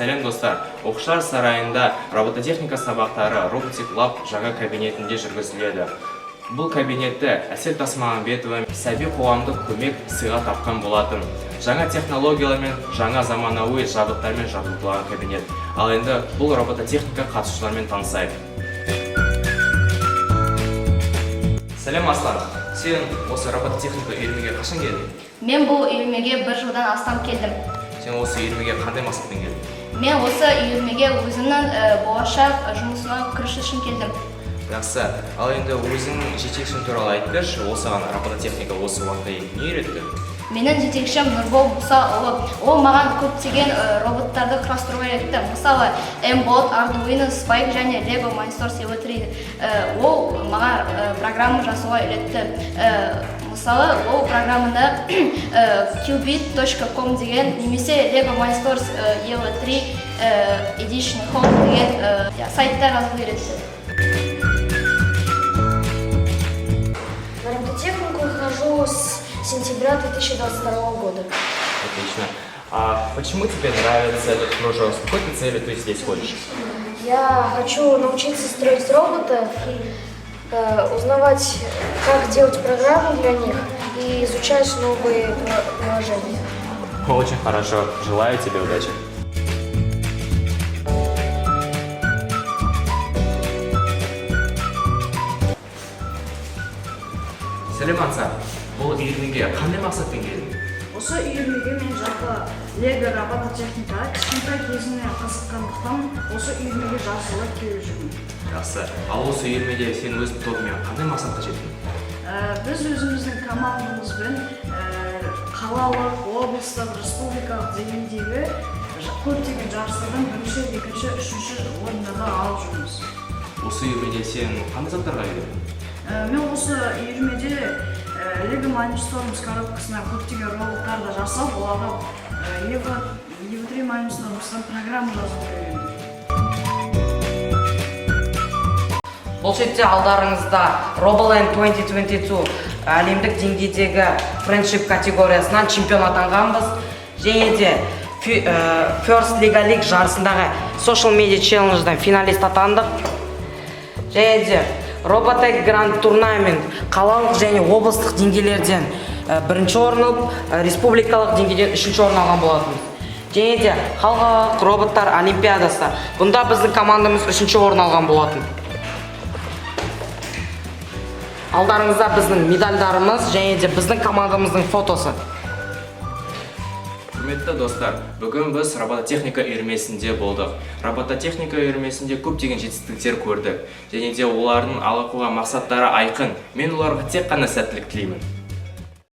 Сәлем, достар! Оқушылар сарайында робототехника сабақтары Robotic Lab жаңа кабинетінде жүргізіледі. Бұл кабинетті Әсел Тасмағамбетова «Сәби» қоғамдық көмек сыйға тартқан болатын. Жаңа технологиялармен, жаңа заманауи жабдықтармен жабдықталған кабинет. Ал енді бұл робототехника қатысушылармен танысайық. Сәлем, Аслан! Сен осы робототехника үйірмеге қашан келдің? Мен бұл үйірмеге бір жылдан астам келдім. Сен осы үйірмеге қандай мақсатпен келдің? Мен осы үйірмеге өзімнің болашақ жұмысыма кірісу үшін келдім. Жақсы. Ал енді өзіңнің жетекшің туралы айтып берші. Ол саған робототехника осы уақытқа дейін не үйретті? Менің жетекшім Нұрбол Мұсаұлы. Ол маған көптеген роботтарды құрастыруға үйретті. Мысалы, mBot, Arduino, Spike және Lego Mindstorms EV3. Ол маған программа жасауға үйретті. Мысалы, ол программаны qubit.com деген немесе Lego Mindstorms EV3 Edition Home деген сайтта жазуды үйретті. На робототехнику хожу с сентября 2022 года. Отлично. А почему тебе нравится этот кружок? С какой ты целью ты здесь ходишь? Я хочу научиться строить роботов, узнавать, как делать программы для них, и изучать новые приложения. Очень хорошо. Желаю тебе удачи. Сәлем, Ансар! Бұл үйірмеге қандай мақсатпен келдің? Осы үйірмеге мен жалпы лего робототехникаға кішкентай кезімнен қызыққандықтан, осы үйірмеге жазылып келіп жүрмін. Жақсы. Ал осы үйірмеде сен өз тобыңмен қандай мақсатқа жеттің? Біз өзіміздің командамызбен қалалық, облыстық, республикалық деңгейдегі көптеген жарыстардан бірінші, екінші, үшінші орындарды алып жүрміз. Осы үйірмеде сен қандай заттарға үйрендің? Мен осы үйірмеде Lego Mindstorms коробкасынан көптеген роботтарды жасап, оларға EV3 Mindstorms'тан программа жазуды үйрендім. Бұл шетте алдарыңызда Roboland 2022 әлемдік деңгейдегі Friendship категориясынан чемпион атанғанбыз және де First Liga League жарысындағы Social Media Challenge'дан финалист атандық және де Robotech Grand Tournament қалалық және облыстық деңгейлерден бірінші орын алып, республикалық деңгейден үшінші орын алған болатынбыз. Және де халықаралық роботтар олимпиадасы, бұнда біздің командамыз үшінші орын алған болатын. Алдарыңызда біздің медальдарымыз және де біздің командамыздың фотосы. Құрметті достар, бүгін біз робототехника үйірмесінде болдық. Робототехника үйірмесінде көптеген жетістіктер көрдік. Және де олардың алға қойған мақсаттары айқын. Мен оларға тек қана сәттілік тілеймін.